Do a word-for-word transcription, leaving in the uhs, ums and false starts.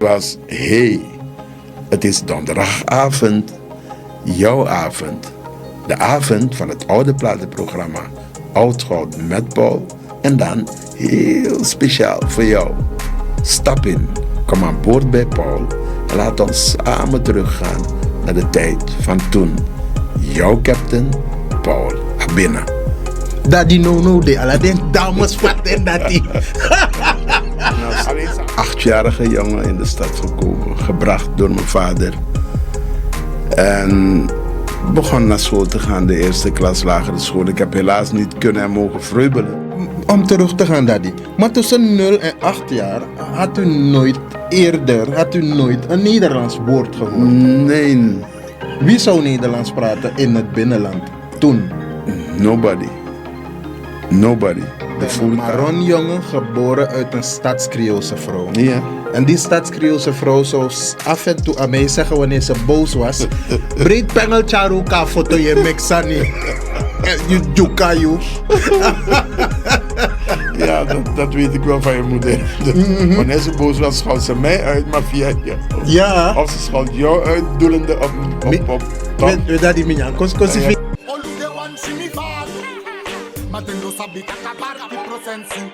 Was: hey, het is donderdagavond, jouw avond, de avond van het Oude Platenprogramma, Oud Goud met Paul. En dan heel speciaal voor jou. Stap in, kom aan boord bij Paul en laat ons samen teruggaan naar de tijd van toen. Jouw captain, Paul Abina. Dati no no de ala den dames fati en dati. Als achtjarige jongen in de stad gekomen, gebracht door mijn vader. En begon naar school te gaan, de eerste klas lagere school. Ik heb helaas niet kunnen en mogen vreubelen. Om terug te gaan, Dadi. Maar tussen nul en acht jaar had u nooit eerder, had u nooit een Nederlands woord gehoord? Nee. Wie zou Nederlands praten in het binnenland toen? Nobody. Nobody. De Maron-jongen, geboren uit een stads-Creoolse vrouw. Ja. En die stads-Creoolse vrouw zou s- af en toe aan mij zeggen wanneer ze boos was: breed pengel charuka foto je mexani. Je jukayu. Ja, dat, dat weet ik wel van je moeder. Dus wanneer ze boos was, schold ze mij uit, maar via je. Ja. Of ze schold jou uit, doelende op, op, op Tom. Weet, weet dat die minyan. Kos, kos, ja, ja. Olude wan simi fal. Ma den no sabi kaka parki prosensi.